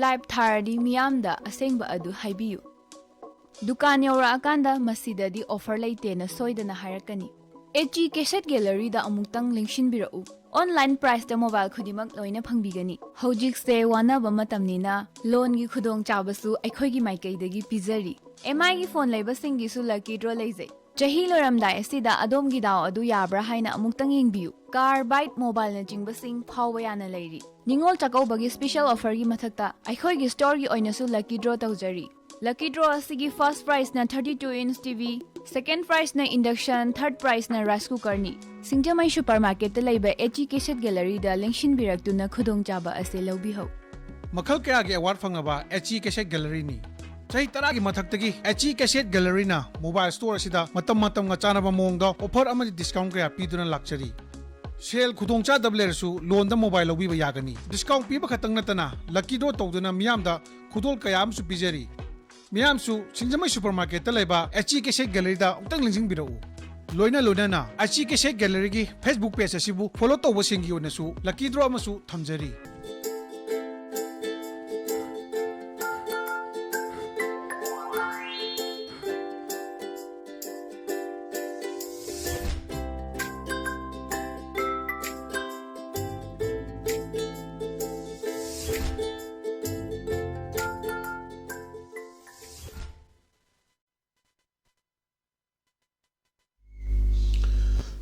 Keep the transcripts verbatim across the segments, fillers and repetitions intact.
Live ꯊꯥꯔꯗꯤ ꯃꯤꯌꯥꯝꯗ ꯑꯁꯦꯡꯕ ꯑꯗꯨ ꯍꯥꯏꯕꯤꯌꯨ꯫ ꯗꯨꯀꯥꯟ ꯌꯧꯔꯛꯑꯀꯥꯟꯗ "ꯃꯁꯤꯗꯗꯤ ꯑꯣꯐꯔ ꯂꯩꯇꯦꯅ" ꯁꯣꯏꯗꯅ ꯍꯥꯏꯔꯛꯀꯅꯤ꯫ ꯑꯦꯆ ꯏ ꯀꯦꯁꯦꯠ ꯒꯦꯂꯔꯤꯗ ꯑꯃꯨꯛꯇꯪ ꯂꯦꯡꯁꯤꯟꯕꯤꯔꯛꯎ꯫ ꯑꯣꯟꯂꯥꯏꯟ ꯄ꯭ꯔꯥꯏꯁꯇ ꯃꯣꯕꯥꯏꯜ ꯈꯨꯗꯤꯡꯃꯛ ꯂꯣꯏꯅ ꯐꯪꯕꯤꯒꯅꯤ꯫ ꯍꯧꯖꯤꯛꯁꯦ ꯋꯥꯅꯕ ꯃꯇꯝꯅꯤꯅ ꯂꯣꯟꯒꯤ ꯈꯨꯗꯣꯡꯆꯥꯕꯁꯨ ꯑꯩꯈꯣꯏꯒꯤ ꯃꯥꯏꯀꯩꯗꯒꯤ ꯄꯤꯖꯔꯤ꯫ ꯑꯦꯝ ꯑꯥꯏꯒꯤ ꯐꯣꯟ ꯂꯩꯕꯁꯤꯡꯒꯤꯁꯨ ꯂꯛꯀꯤ ꯗ꯭ꯔꯣ ꯂꯩꯖꯩ꯫ ꯆꯍꯤ ꯂꯣꯏꯔꯝꯗꯥꯏ ꯑꯁꯤꯗ ꯑꯗꯣꯝꯒꯤ ꯗꯥꯎ ꯑꯗꯨ ꯌꯥꯕ꯭ꯔꯥ ꯍꯥꯏꯅ ꯑꯃꯨꯛꯇꯪ ꯌꯦꯡꯕꯤꯌꯨ꯫ ꯀꯥꯔ, ꯕꯥꯏꯛ, ꯃꯣꯕꯥꯏꯜꯅꯆꯤꯡꯕꯁꯤꯡ ꯐꯥꯎꯕ ꯌꯥꯅ ꯂꯩꯔꯤ꯫ ꯅꯤꯉꯣꯜ ꯆꯥꯛꯀꯧꯕꯒꯤ ꯁ꯭ꯄꯤꯁꯦꯜ ꯑꯣꯐꯔꯒꯤ ꯃꯊꯛꯇ ꯑꯩꯈꯣꯏꯒꯤ ꯁ꯭ꯇꯣꯔꯒꯤ ꯑꯣꯏꯅꯁꯨ ꯂꯛꯀꯤ ꯗ꯭ꯔꯣ ꯇꯧꯖꯔꯤ꯫ ꯂꯛꯀꯤ ꯗ꯭ꯔꯣ ꯑꯁꯤꯒꯤ ꯐꯥꯔꯁ ꯄ꯭ꯔꯥꯏꯖꯅ thirty two inch T V, second ꯄ꯭ꯔꯥꯏꯖꯅ ꯏꯟꯗꯛꯁꯟ, ꯊꯥꯔꯠ ꯄ꯭ꯔꯥꯏꯖꯅ ꯔꯥꯏꯁ ꯀꯨꯀꯔꯅꯤ꯫ ꯁꯤꯡꯖꯃꯩ ꯁꯨꯄꯔ ꯃꯥꯔꯀꯦꯠꯇ ꯂꯩꯕ ꯑꯦꯆ ꯏ ꯀꯦꯁꯦꯠ ꯒꯦꯂꯔꯤꯗ ꯂꯦꯡꯁꯤꯟꯕꯤꯔꯛꯇꯨꯅ ꯈꯨꯗꯣꯡꯆꯥꯕ ꯑꯁꯤ ꯂꯧꯕꯤꯍꯧ꯫ ꯃꯈꯜ ꯀꯌꯥꯒꯤ ꯑꯦꯋꯥꯔꯗ ꯐꯪꯂꯕ ꯑꯦꯆ ꯏ ꯀꯦꯁꯦꯠ ꯒꯦꯂꯔꯤꯅꯤ꯫ ꯆꯍꯤ ꯇꯔꯥꯒꯤ ꯃꯊꯛꯇꯒꯤ H E cassette ꯒꯦꯂꯔꯤꯅ mobile store ꯑꯁꯤꯗ ꯃꯇꯝ ꯃꯇꯝꯒ ꯆꯥꯟꯅꯕ ꯃꯑꯣꯡꯗ ꯑꯣꯐꯔ ꯑꯃꯗꯤ ꯗꯤꯁꯀꯥꯎꯟ ꯀꯌꯥ ꯄꯤꯗꯨꯅ ꯂꯥꯛꯆꯔꯤ꯫ ꯁꯦꯜ ꯈꯨꯗꯣꯡꯆꯥꯗꯕ ꯂꯩꯔꯁꯨ ꯂꯣꯟꯗ ꯃꯣꯕꯥꯏꯜ ꯂꯧꯕꯤꯕ ꯌꯥꯒꯅꯤ꯫ ꯗꯤꯁꯀꯥꯎꯟ ꯄꯤꯕ ꯈꯛꯇꯪ ꯅꯠꯇꯅ ꯂꯛꯀꯤ ꯗ꯭ꯔꯣ ꯇꯧꯗꯨꯅ ꯃꯤꯌꯥꯝꯗ ꯈꯨꯗꯣꯜ ꯀꯌꯥ ꯑꯃꯁꯨ ꯄꯤꯖꯔꯤ꯫ ꯃꯤꯌꯥꯝꯁꯨ ꯁꯤꯡꯖꯃꯩ ꯁꯨꯄꯔ ꯃꯥꯔꯀꯦꯠꯇ ꯂꯩꯕ ꯑꯦꯆ ꯏ ꯀꯦꯁꯦꯠ ꯒꯦꯂꯔꯤꯗ ꯑꯃꯨꯛꯇꯪ ꯂꯦꯡꯁꯤꯟꯕꯤꯔꯛꯎ꯫ ꯂꯣꯏꯅ ꯂꯣꯏꯅꯅ H E cassette ꯒꯦꯂꯔꯤꯒꯤ Facebook page ꯑꯁꯤꯕꯨ ꯐꯣꯂꯣ ꯇꯧꯕꯁꯤꯡꯒꯤ ꯑꯣꯏꯅꯁꯨ ꯂꯛꯀꯤ ꯗ꯭ꯔꯣ ꯑꯃꯁꯨ ꯊꯝꯖꯔꯤ꯫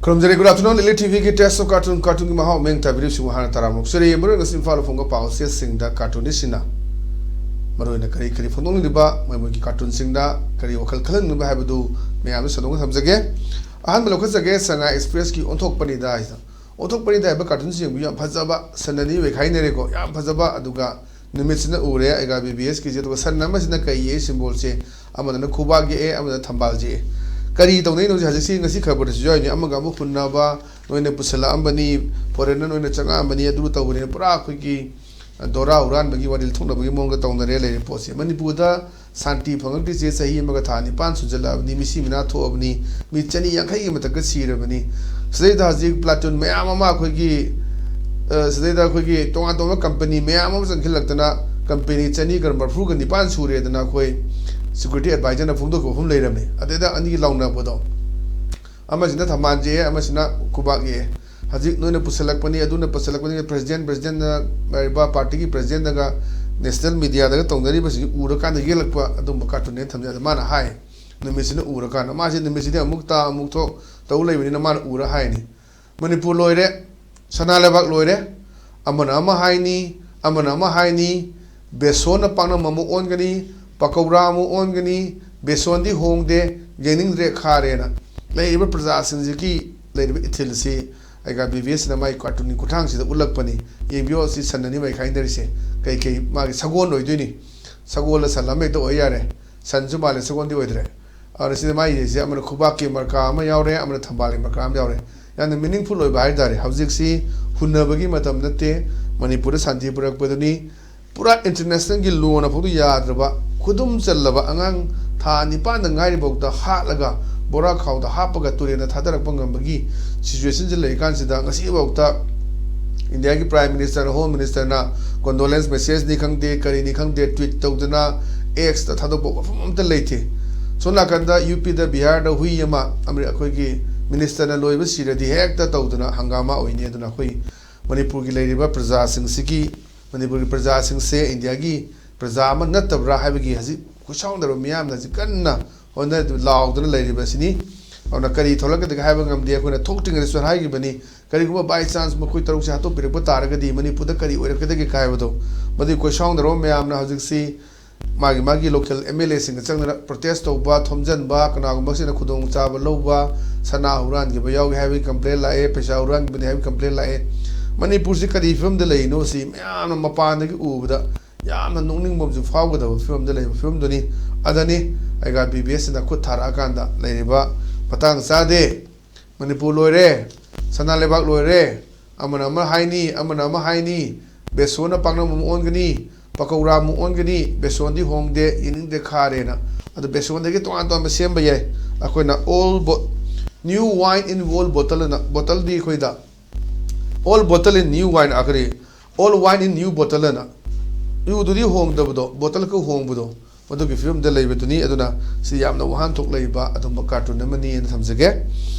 ꯈꯨꯔꯨꯝꯖꯔꯤ꯫ Good afternoon, Lily ꯇꯤ ꯚꯤꯒꯤ Taste of Cartoon, ꯀꯥꯔꯇꯨꯟꯒꯤ ꯃꯍꯥꯎ ꯃꯤꯡ ꯇꯥꯕꯤꯔꯤꯕꯁꯤꯡꯕꯨ ꯍꯥꯟꯅ ꯇꯔꯥꯝꯅ ꯑꯣꯛꯆꯔꯤ꯫ ꯃꯔꯨꯑꯣꯏꯅ ꯉꯁꯤ ꯏꯝꯐꯥꯜ ꯐꯣꯡꯕ ꯄꯥꯎꯆꯦꯁꯤꯡꯗ ꯀꯥꯔꯇꯨꯅꯤꯁꯁꯤꯡꯅ ꯃꯔꯨꯑꯣꯏꯅ ꯀꯔꯤ ꯀꯔꯤ ꯐꯣꯡꯗꯣꯛꯅꯤꯡꯂꯤꯕ, ꯃꯣꯏ ꯃꯣꯏꯒꯤ ꯀꯥꯔꯇꯨꯟꯁꯤꯡꯗ ꯀꯔꯤ ꯋꯥꯈꯜ ꯈꯜꯍꯟꯅꯤꯡꯂꯤꯕ ꯍꯥꯏꯕꯗꯨ ꯃꯌꯥꯝꯗ ꯁꯟꯗꯣꯛꯅ ꯊꯝꯖꯒꯦ꯫ ꯑꯍꯥꯟꯕ ꯂꯧꯈꯠꯆꯒꯦ, ꯁꯉꯥꯏ ꯑꯦꯛꯁꯄ꯭ꯔꯦꯁꯀꯤ ꯑꯣꯟꯊꯣꯛꯄꯅꯤꯗ ꯍꯥꯏꯅ꯫ ꯑꯣꯟꯊꯣꯛꯄꯅꯤꯗ ꯍꯥꯏꯕ ꯀꯥꯔꯇꯨꯟꯁꯤ ꯌꯦꯡꯕꯤꯌꯨ, ꯌꯥꯝ ꯐꯖꯕ, ꯁꯟ ꯑꯅꯤ ꯑꯣꯏꯈꯥꯏꯅꯔꯦꯀꯣ, ꯌꯥꯝ ꯐꯖꯕ꯫ ꯑꯗꯨꯒ ꯅꯨꯃꯤꯠꯁꯤꯅ ꯎꯔꯦ ꯑꯩꯒ ꯕꯤ ꯕꯤ ꯑꯦꯁꯀꯤꯁꯦ, ꯑꯗꯨꯒ ꯁꯟ ꯑꯃꯁꯤꯅ ꯀꯩ ꯌꯦꯛꯏ ꯁꯤꯝꯕꯣꯜꯁꯦ, ꯑꯃꯗꯅ ꯈꯨꯕꯥꯛ ꯌꯦꯛꯑꯦ, ꯑꯃꯗꯅ ꯊꯝꯕꯥꯜ ꯌꯦꯛꯑꯦ꯫ ꯀꯔꯤ ꯇꯧꯅꯩꯅꯣ ꯍꯧꯖꯤꯛ? ꯍꯧꯖꯤꯛꯁꯤ ꯉꯁꯤ ꯈꯕꯔꯗꯁꯨ ꯌꯥꯎꯔꯤꯅꯤ, ꯑꯃꯒ ꯑꯃꯒ ꯍꯨꯟꯅꯕ, ꯅꯣꯏꯅ ꯄꯨꯁꯜꯂꯛꯑꯝꯕꯅꯤ, ꯐꯣꯔꯦꯟꯅꯔ ꯅꯣꯏꯅ ꯆꯪꯉꯛꯑꯝꯕꯅꯤ, ꯑꯗꯨ ꯇꯧꯕꯅꯤꯅ ꯄꯨꯔꯥ ꯑꯩꯈꯣꯏꯒꯤ ꯗꯣꯔꯥ ꯍꯨꯔꯥꯟꯕꯒꯤ ꯋꯥꯔꯤ ꯂꯧꯊꯣꯛꯅꯕꯒꯤ ꯃꯑꯣꯡꯗ ꯇꯧꯅꯔꯦ ꯂꯩꯔꯤꯕ ꯄꯣꯠꯁꯦ꯫ ꯃꯅꯤꯄꯨꯔꯗ ꯁꯥꯟꯇꯤ ꯐꯪꯉꯛꯇ꯭ꯔꯤꯁꯦ ꯆꯍꯤ ꯑꯃꯒ ꯊꯥ ꯅꯤꯄꯥꯟ ꯁꯨꯖꯜꯂꯛꯑꯕꯅꯤ, ꯃꯤꯁꯤ ꯃꯤꯅꯥ ꯊꯣꯛꯑꯕꯅꯤ, ꯃꯤ ꯆꯅꯤ ꯌꯥꯡꯈꯩꯒꯤ ꯃꯊꯛꯇ ꯁꯤꯔꯕꯅꯤ꯫ ꯁꯤꯗꯩꯗ ꯍꯧꯖꯤꯛ ꯄ꯭ꯂꯥꯇꯨꯟ ꯃꯌꯥꯝ ꯑꯃ ꯑꯩꯈꯣꯏꯒꯤ, ꯑ, ꯁꯤꯗꯩꯗ ꯑꯩꯈꯣꯏꯒꯤ ꯇꯣꯉꯥꯟ ꯇꯣꯉꯥꯟꯕ ꯀꯝꯄꯅꯤ ꯃꯌꯥꯝ ꯑꯃ ꯆꯪꯁꯤꯜꯂꯛꯇꯅ ꯀꯝꯄꯦꯅꯤ ꯆꯅꯤꯒ ꯃꯔꯐꯨꯒ ꯅꯤꯄꯥꯟ ꯁꯨꯔꯦꯗꯅ ꯑꯩꯈꯣꯏ ꯁꯦꯀ꯭ꯌꯨꯔꯤꯇꯤ ꯑꯦꯗꯚꯥꯏꯖꯔꯅ ꯐꯣꯡꯗꯣꯛꯈꯤꯕ ꯑꯍꯨꯝ ꯂꯩꯔꯝꯃꯤ꯫ ꯑꯗꯩꯗ ꯑꯅꯤꯒꯤ ꯂꯥꯎꯅꯕꯗꯣ, ꯑꯃꯁꯤꯅ ꯊꯝꯕꯥꯜ ꯌꯦꯛꯑꯦ, ꯑꯃꯁꯤꯅ ꯈꯨꯕꯥꯛ ꯌꯦꯛꯑꯦ꯫ ꯍꯧꯖꯤꯛ ꯅꯣꯏꯅ ꯄꯨꯁꯜꯂꯛꯄꯅꯤ, ꯑꯗꯨꯅ ꯄꯨꯁꯜꯂꯛꯄꯅꯤ, ꯄ꯭ꯔꯦꯁꯤꯗꯦꯟ, ꯄ꯭ꯔꯦꯁꯤꯗꯦꯟꯅ ꯂꯩꯔꯤꯕ ꯄꯥꯔꯇꯤꯒꯤ ꯄ꯭ꯔꯦꯁꯤꯗꯦꯟꯅꯒ ꯅꯦꯁꯅꯦꯜ ꯃꯤꯗꯤꯌꯥꯗꯒ ꯇꯧꯅꯔꯤꯕꯁꯤꯡꯁꯤ ꯎꯔꯀꯥꯟꯗ ꯌꯦꯛꯂꯛꯄ ꯑꯗꯨꯝꯕ ꯀꯥꯔꯇꯨꯟꯅꯦꯅ ꯊꯝꯖꯩ꯫ ꯑꯗ ꯃꯥꯅ ꯍꯥꯏ, ꯅꯨꯃꯤꯠꯁꯤꯅ ꯎꯔꯀꯥꯟꯗ, ꯃꯥꯁꯦ ꯅꯨꯃꯤꯠꯁꯤꯗꯤ ꯑꯃꯨꯛ ꯇꯥ ꯑꯃꯨꯛ ꯊꯣꯛ ꯇꯧ ꯂꯩꯕꯅꯤꯅ ꯃꯥꯅ ꯎꯔ ꯍꯥꯏꯅꯤ, "ꯃꯅꯤꯄꯨꯔ ꯂꯣꯏꯔꯦ, ꯁꯅꯥ ꯂꯩꯕꯥꯛ ꯂꯣꯏꯔꯦ"꯫ ꯑꯃꯅ ꯑꯃ ꯍꯥꯏꯅꯤ, ꯑꯃꯅ ꯑꯃ ꯍꯥꯏꯅꯤ, "ꯕꯦꯁꯣꯟꯅ ꯄꯥꯛꯅꯝ ꯑꯃ ꯑꯣꯟꯒꯅꯤ, ꯄꯀꯧꯔꯥ ꯑꯃ ꯑꯣꯟꯒꯅꯤ, ꯕꯦꯁꯣꯟꯗꯤ ꯍꯣꯡꯗꯦ, ꯌꯦꯡꯅꯤꯡꯗ꯭ꯔꯦ, ꯈꯥꯔꯦꯅ" ꯂꯩꯔꯤꯕ ꯄ꯭ꯔꯖꯥꯁꯤꯡꯁꯤꯒꯤ ꯂꯩꯔꯤꯕ ꯏꯊꯤꯜꯁꯤ ꯑꯩꯒ ꯕꯤ ꯕꯤ ꯑꯦꯁꯅ ꯃꯥꯒꯤ ꯀꯥꯔꯇꯨꯟꯒꯤ ꯈꯨꯠꯊꯥꯡꯁꯤꯗ ꯎꯠꯂꯛꯄꯅꯤ꯫ ꯌꯦꯡꯕꯤꯌꯣ, ꯁꯤ ꯁꯟ ꯑꯅꯤ ꯃꯩ ꯈꯥꯏꯅꯔꯤꯁꯦ꯫ ꯀꯩꯀꯩ ꯃꯥꯒꯤ ꯁꯒꯣꯜ ꯑꯣꯏꯗꯣꯏꯅꯤ꯫ ꯁꯒꯣꯜꯂ ꯁꯟ ꯑꯃ ꯍꯦꯛꯇ ꯑꯣꯏ ꯌꯥꯔꯦ꯫ ꯁꯟꯁꯨ ꯃꯥꯜꯂꯦ, ꯁꯒꯣꯜꯗꯤ ꯑꯣꯏꯗ꯭ꯔꯦ꯫ ꯑꯗꯨꯅ ꯁꯤꯗ ꯃꯥꯒꯤꯁꯦ ꯑꯃꯅ ꯈꯨꯕꯥꯛꯀꯤ ꯃꯔꯀꯥ ꯑꯃ ꯌꯥꯎꯔꯦ, ꯑꯃꯅ ꯊꯝꯕꯥꯜꯒꯤ ꯃꯔꯀꯥ ꯑꯃ ꯌꯥꯎꯔꯦ꯫ ꯌꯥꯝꯅ meaningful ꯑꯣꯏꯕ ꯍꯥꯏ ꯇꯥꯔꯦ꯫ ꯍꯧꯖꯤꯛꯁꯤ ꯍꯨꯟꯅꯕꯒꯤ ꯃꯇꯝ ꯅꯠꯇꯦ, ꯃꯅꯤꯄꯨꯔꯗ ꯁꯥꯟꯇꯤ ꯄꯨꯔꯛꯄꯗꯨꯅꯤ꯫ ꯄꯨꯔꯥ ꯏꯟꯇꯔꯅꯦꯁꯅꯦꯜꯒꯤ ꯂꯣꯅ ꯐꯥꯎꯗ ꯌꯥꯗ꯭ꯔꯕ, ꯈꯨꯗꯨꯝ ꯆꯜꯂꯕ ꯑꯉꯥꯡ ꯊꯥ ꯅꯤꯄꯥꯟꯗ ꯉꯥꯏꯔꯤꯐꯥꯎꯗ ꯍꯥꯠꯂꯒ ꯕꯣꯔꯥ ꯈꯥꯎꯗ ꯍꯥꯞꯄꯒ ꯇꯨꯔꯦꯟꯗ ꯊꯥꯗꯔꯛꯄ ꯉꯝꯕꯒꯤ ꯁꯤꯆꯨꯋꯦꯁꯟꯁꯤ ꯂꯩꯔꯤꯀꯥꯟꯁꯤꯗ ꯉꯁꯤꯐꯥꯎꯗ ꯏꯟꯗꯤꯌꯥꯒꯤ ꯄ꯭ꯔꯥꯏꯝ ꯃꯤꯅꯤꯁꯇꯔ, ꯍꯣꯝ ꯃꯤꯅꯤꯁꯇꯔꯅ ꯀꯣꯟꯗꯣꯂꯦꯟꯁ ꯃꯦꯁꯦꯖꯅꯤ ꯈꯪꯗꯦ, ꯀꯔꯤꯅꯤ ꯈꯪꯗꯦ, ꯇ꯭ꯋꯤꯠ ꯇꯧꯗꯅ, ꯑꯦꯛꯁꯇ ꯊꯥꯗꯣꯛꯄ ꯃꯐꯝ ꯑꯝꯇ ꯂꯩꯇꯦ꯫ ꯁꯣꯝ ꯅꯥꯀꯟꯗ ꯌꯨ ꯄꯤꯗ, ꯕꯤꯍꯥꯔꯗ ꯍꯨꯏ ꯑꯃ ꯑꯃ-, ꯑꯩꯈꯣꯏꯒꯤ ꯃꯤꯅꯤꯁꯇꯔꯅ ꯂꯣꯏꯕ ꯁꯤꯔꯗꯤ ꯍꯦꯛꯇ ꯇꯧꯗꯅ ꯍꯪꯒꯥꯃꯥ ꯑꯣꯏꯅꯤ꯫ ꯑꯗꯨꯅ ꯑꯩꯈꯣꯏ ꯃꯅꯤꯄꯨꯔꯒꯤ ꯂꯩꯔꯤꯕ ꯄ꯭ꯔꯖꯥꯁꯤꯡꯁꯤꯒꯤ, ꯃꯅꯤꯄꯨꯔꯒꯤ ꯄ꯭ꯔꯖꯥꯁꯤꯡꯁꯦ ꯏꯟꯗꯤꯌꯥꯒꯤ ꯄ꯭ꯔꯖꯥ ꯑꯃ ꯅꯠꯇꯕ꯭ꯔꯥ ꯍꯥꯏꯕꯒꯤ ꯍꯧꯖꯤꯛ ꯈꯨꯠꯁꯥꯎꯅꯔꯕ ꯃꯤꯌꯥꯝꯅ ꯍꯧꯖꯤꯛ ꯀꯟꯅ ꯍꯣꯠꯅ-, ꯂꯥꯎꯗꯨꯅ ꯂꯩꯔꯤꯕ ꯑꯁꯤꯅꯤ꯫ ꯑꯗꯨꯅ ꯀꯔꯤ ꯊꯣꯛꯂꯛꯀꯗꯒꯦ ꯍꯥꯏꯕ ꯉꯝꯗꯦ꯫ ꯑꯩꯈꯣꯏꯅ ꯊꯣꯛꯇ꯭ꯔꯤꯉꯩꯗꯁꯨ ꯍꯥꯏꯈꯤꯕꯅꯤ, ꯀꯔꯤꯒꯨꯝꯕ by chance ꯃꯈꯣꯏ ꯇꯔꯨꯛꯁꯦ ꯍꯥꯠꯇꯣꯛꯄꯤꯔꯛꯄ ꯇꯥꯔꯒꯗꯤ ꯃꯅꯤꯄꯨꯔꯗ ꯀꯔꯤ ꯑꯣꯏꯔꯛꯀꯗꯒꯦ ꯍꯥꯏꯕꯗꯣ꯫ ꯃꯗꯨꯒꯤ ꯈꯨꯠꯁꯥꯎꯅꯔꯕ ꯃꯌꯥꯝꯅ ꯍꯧꯖꯤꯛꯁꯤ ꯃꯥꯒꯤ ꯃꯥꯒꯤ ꯂꯣꯀꯦꯜ ꯑꯦꯝ ꯑꯦꯜ ꯑꯦꯁꯤꯡꯒ ꯆꯪꯗꯅ ꯄ꯭ꯔꯣꯇꯦꯁ ꯇꯧꯕ, ꯊꯣꯝꯖꯤꯟꯕ, ꯀꯅꯥꯒꯨꯝꯕꯁꯤꯅ ꯈꯨꯗꯣꯡꯆꯥꯕ ꯂꯧꯕ, ꯁꯅꯥ ꯍꯨꯔꯥꯟꯈꯤꯕ ꯌꯥꯎꯏ ꯍꯥꯏꯕꯒꯤ ꯀꯝꯄ꯭ꯂꯦꯟ ꯂꯥꯛꯑꯦ, ꯄꯩꯁꯥ ꯍꯨꯔꯥꯟꯈꯤꯕꯅꯤ ꯍꯥꯏꯕꯒꯤ ꯀꯝꯄ꯭ꯂꯦꯟ ꯂꯥꯛꯑꯦ꯫ ꯃꯅꯤꯄꯨꯔꯁꯤ ꯀꯔꯤ ꯐꯤꯕꯝꯗ ꯂꯩꯔꯤꯅꯣ ꯁꯤ ꯃꯌꯥꯝꯅ ꯃꯄꯥꯟꯗꯒꯤ ꯎꯕꯗ ꯌꯥꯝꯅ ꯅꯣꯛꯅꯤꯡꯕ ꯑꯃꯁꯨ ꯐꯥꯎꯒꯗꯕ ꯐꯤꯕꯝꯗ ꯂꯩꯕ ꯐꯤꯕꯝꯗꯨꯅꯤ꯫ ꯑꯗꯅꯤ ꯑꯩꯒ ꯕꯤ ꯕꯤ ꯑꯦꯁꯁꯤꯅ ꯈꯨꯠ ꯊꯥꯔꯛꯑꯀꯥꯟꯗ ꯂꯩꯔꯤꯕ ꯃꯇꯥꯡ ꯆꯥꯗꯦ꯫ ꯃꯅꯤꯄꯨꯔ ꯂꯣꯏꯔꯦ, ꯁꯅꯥ ꯂꯩꯕꯥꯛ ꯂꯣꯏꯔꯦ, ꯑꯃꯅ ꯑꯃ ꯍꯥꯏꯅꯤ, ꯑꯃꯅ ꯑꯃ ꯍꯥꯏꯅꯤ, ꯕꯦꯁꯣꯟꯅ ꯄꯥꯛꯅꯝ ꯑꯃ ꯑꯣꯟꯒꯅꯤ, ꯄꯀꯧꯔꯥ ꯑꯃꯨꯛ ꯑꯣꯟꯒꯅꯤ, ꯕꯦꯁꯣꯟꯗꯤ ꯍꯣꯡꯗꯦ, ꯌꯦꯅꯤꯡꯗꯦ, ꯈꯥꯔꯦꯅ꯫ ꯑꯗꯨ ꯕꯦꯁꯣꯟꯗꯒꯤ ꯇꯣꯉꯥꯟ ꯇꯣꯉꯥꯟꯕ ꯁꯦꯝꯕ ꯌꯥꯏ꯫ ꯑꯩꯈꯣꯏꯅ old bo-, new wine in old bottle ꯑꯅ, ꯕꯣꯇꯜꯗꯤ ꯑꯩꯈꯣꯏꯗ old bottle in new wine, ꯑ, ꯀꯔꯤ, old wine in new bottle ꯑꯅ ꯌꯨꯗꯨꯗꯤ ꯍꯣꯡꯗꯕꯗꯣ, ꯕꯣꯇꯜ ꯈꯛ ꯍꯣꯡꯕꯗꯣ, ꯃꯗꯨꯒꯤ ꯐꯤꯕꯝꯗ ꯂꯩꯕꯗꯨꯅꯤ꯫ ꯑꯗꯨꯅ ꯁꯤ ꯌꯥꯝꯅ ꯋꯥꯍꯟꯊꯣꯛ ꯂꯩꯕ ꯑꯗꯨꯝꯕ ꯀꯥꯔꯇꯨꯟ ꯑꯃꯅꯤ ꯍꯥꯏꯅ ꯊꯝꯖꯒꯦ꯫